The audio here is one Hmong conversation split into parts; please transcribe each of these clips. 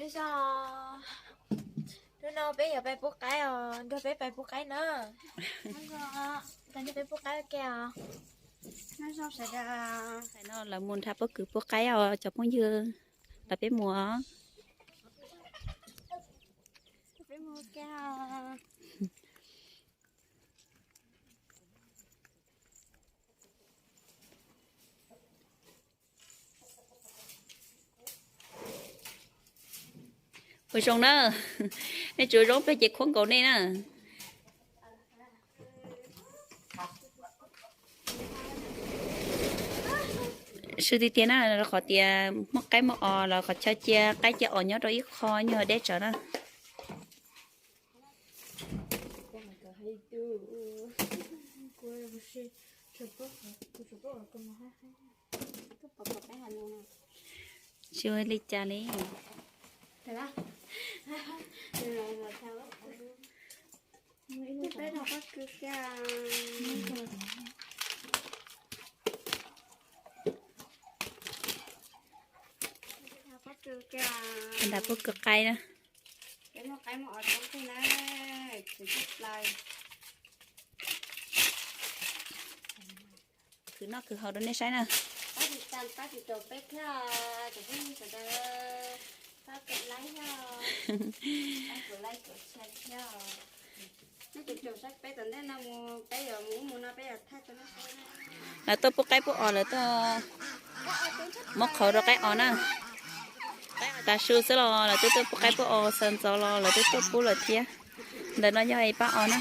Hnub no peb yuav pais pub qaib os, nrog peb pais pub qaib na. Nrog peb pub qaib ua ke os. Tam no lawv mus nrhav pob kws pub qaib os cov phooj ywg, los peb mus os. Ua zoo na, nej tsuav zoo peb ces khuab nkaus nej na. Swb tiag tiag na, qhov tias muaj qaib muaj os los qhov chaw cia qaib cia os nyob rau ib qho nyuag deb tsawv na. Tsis ua li cas li. Nram pob kws qaib na. Khwv noj khwv haus rau nej saib na. Lawv tuaj pub qaib pub os, lawv tuaj muab qhauv rau qaib os na. Tav su xwb los lawv twb tuaj pub qaib pub os, sawv ntxov los lawv twb tuaj pub lawm thiab. Ntawm no yog ib pab os na.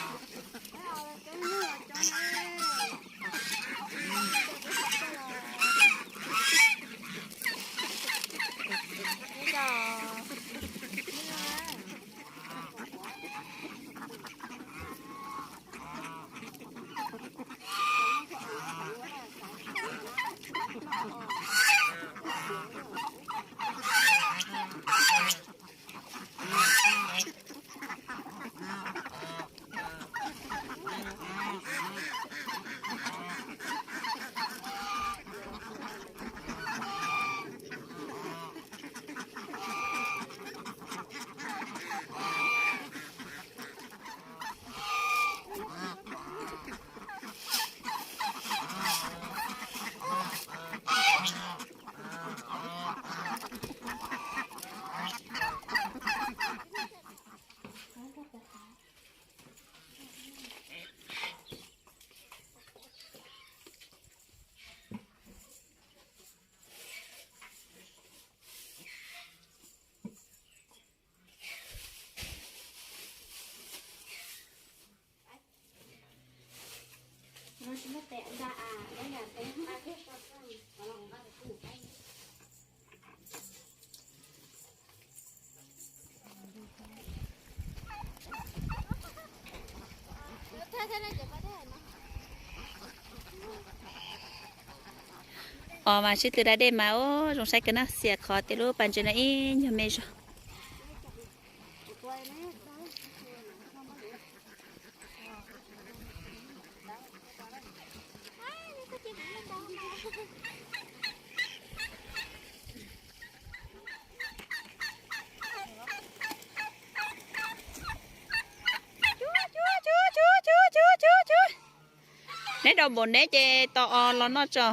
Os mas sib tw da dej mas ua zoo saib kawg na, xiam qhov tias lub pas ntses no ib nyuag me zog. Neb rau npaum neb ces tos os los noj tso.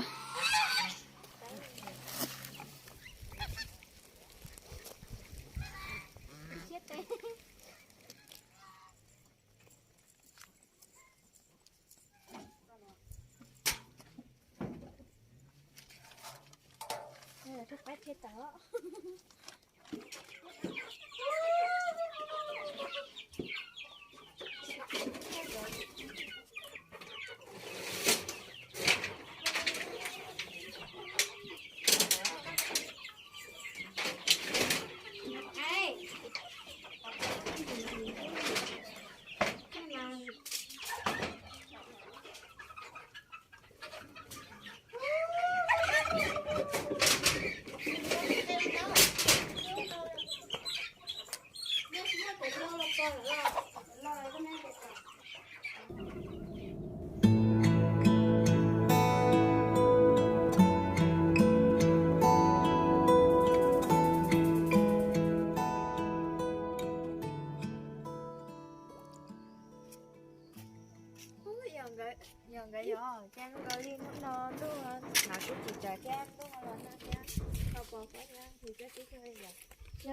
Ua,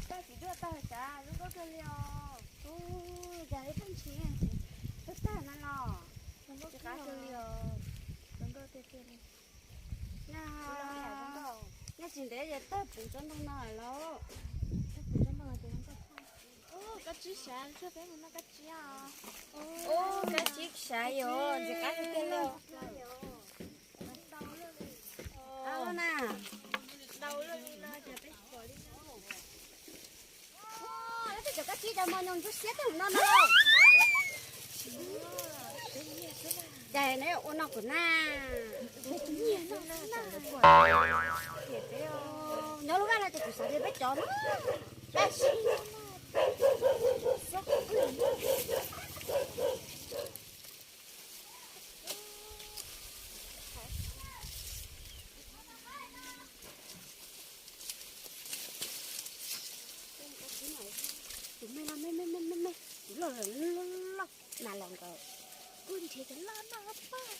koj txiv duaj tag sav zoo nkauj kawg li os. Ua, cas li pheej ntshiv tag tag no los. Zoo nkauj kawg li os. Zoo nkauj tiag tiag li. Nyob tsis ntev ces tawg puv tsob ntoo no lawm. Koj tsib sav, koj tsib sav yom, ntxim qab tiag tiag li. Na, peb cov kab tsib cov mos nyoos ntsuab siab tag no no. Cas no ua no kuv na. Nyob lub vaj no ces kuv xav tias peb cov no. Tus me no me me me me me, kuv loj loj loj loj mas los nkawd kuj nrhiav cov loj noj paj.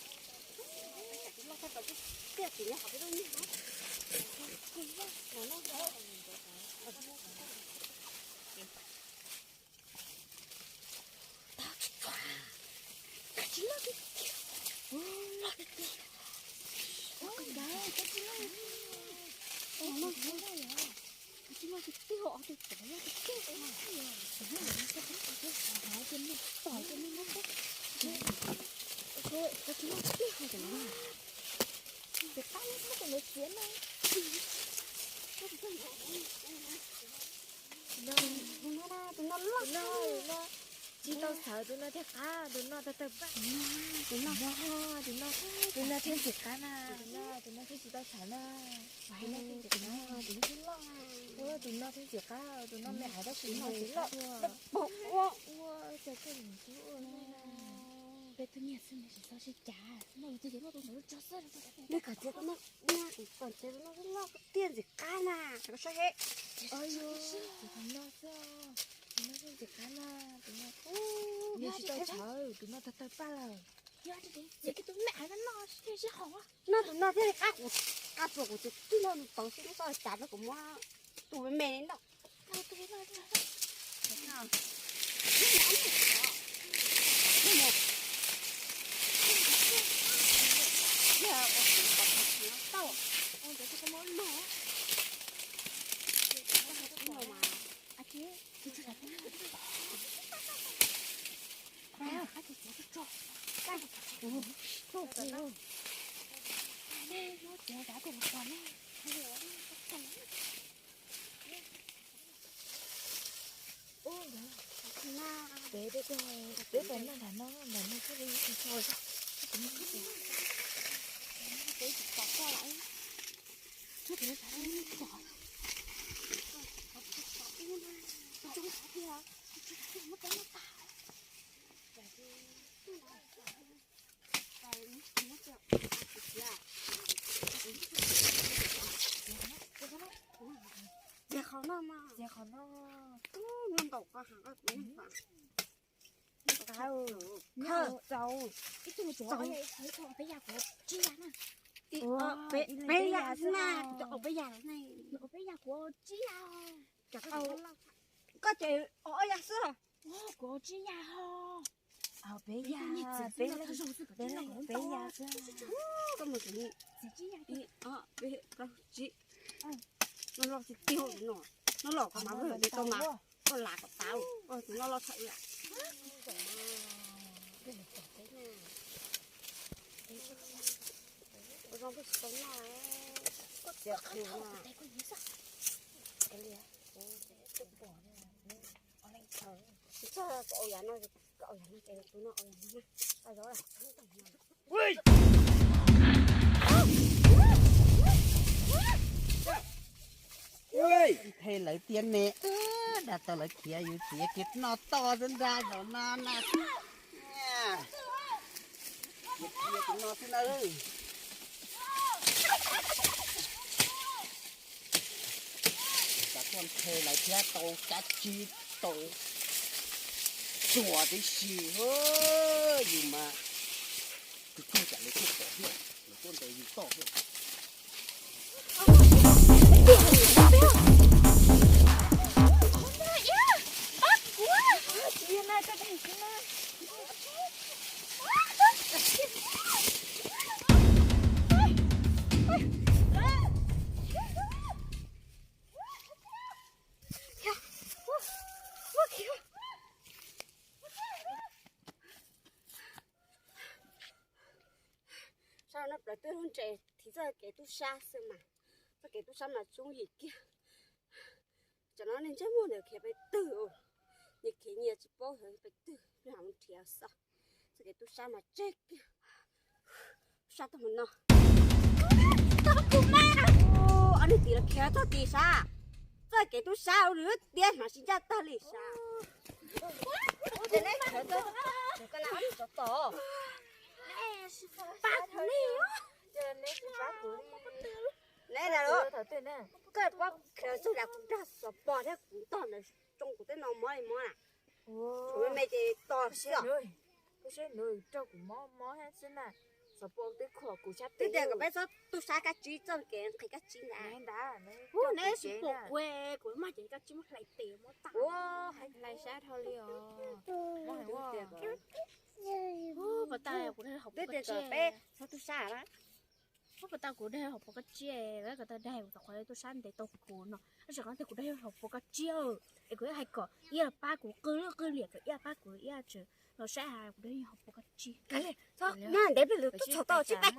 Kuv loj tag tau kuj tiaj tim no qhov peb lub niag no. Kuv loj no no. Tus no, tus no tsis tau txhawv, tus no thiaj qab, tus no tawg tawg paj. Tus no, tus no, tus no thiaj ntxim qab na, tus no thiaj tsis tau txhawv na. Tus no thiaj ntxim qab, tus no thiaj ntxim qab, tus no me aiv tab sis tus no tsis loj. Ua cas koj mus ua na. Peb tug nyiag xwb nws tsis txhob sib cav, noj tus txiv noj tus ntawd tso xwb. Nej kom tias koj noj, nej kom tias tus no loj tiaj ntxim qab na, koj saib he. Tus no xwb, tus no thiaj ntxim qab na, tus no. Nws tsis tau txhawv, tus no tawg tawg paj lawm. Yog tus me aiv no noj thiaj sib haum. Noj tus no thiaj li qab, qab tsuas kuv tus tij laug nws tau xwb, nws txhob cav rau kuv muab tus me me li noj. Peb, peb, peb tau noj nram no, nram no thiaj li tsis txog. Peb tsis tau koj lawm. Txiav qhov no mas, txiav qhov no. Ub, no ntaus koj heev, koj tus qab, koj txaus. Ib tug tsuav peb yas kuv tsib yas na. Peb yas xwb na, kuv cov peb yas na. Peb yas kuv tsib yas. Koj ces ob yas xwb. Kuv tsib yas ho. Peb yas, peb yas xwb. Koj mus txiav ib, ob, peb, plaub, tsib. No loj tiag tiag no. No los koj mas vwm li koj mas, koj lam kom tau, koj tus no loj tshaj li. Zoo koj tsis tau noj, koj txiav qhov no. Tsis txog koj ua yam no, koj ua yam no ces tus no ua yam no na. Tau zov lawm. Nthe lawv tiag ne, dag tau lawv khiav yus txiav kiag no toj xwb ntag zaum no na. Khiav tus no xwb na. Xav tuaj nthe lawv thiab tau kav tsij tau txuas tib si, yus mas tus kheej tsam lawv tuaj pom thiab, lawv tuaj ntes yus toj thiab. Plaws twb lub nres thiab txoj kev tub sab xwb mas, txoj kev tub sab mas tshoob yim kiag. Tam no nej ntsej muag ntawd khiav pem twg, nyias khiav nyias tsis paub pem twg, peb mus nrhiav xwb. Txoj kev tub sab mas tseg kiag. Tub sab tuaj mus no. Tau kuv mas. Ob niag tim los khiav txog tim sab. Txoj kev tub sab ua nws tiab mas sib ncaj tag li sab. Ces neb khiav txog, koj na ob niag tsov tom. Pab kuv li. Neb na, koj pab khiav txog yam kuv dag xov pos thiab kuv tog ntawd tsoo kuv tej no mob li mob na. Kuv me ces tos siab. Twb tias kom peb txhob tub sab kab tsib, txoj kev nqhis kab tsib ntag. Neb tsis pom kuv, kuv maj ces kab tsib muab hlais tes muab tag. Hlais sab dhau li os. Twb tias kom peb txhob tub sab. Ub, puas tau kuv dag hauv paus kab tsib, kom tau dag kuv tau qhov tub sab ntes tau kuv no. Tab sis qhov tias kuv dag hauv paus kab tsib, es kuv hais kom ib pab kuv qw lwj qw liam, kom ib pab kuv ib tsev los saib hais kuv dag hauv paus kab tsib. Ntev peb lwm tub txhom tau tsib peb.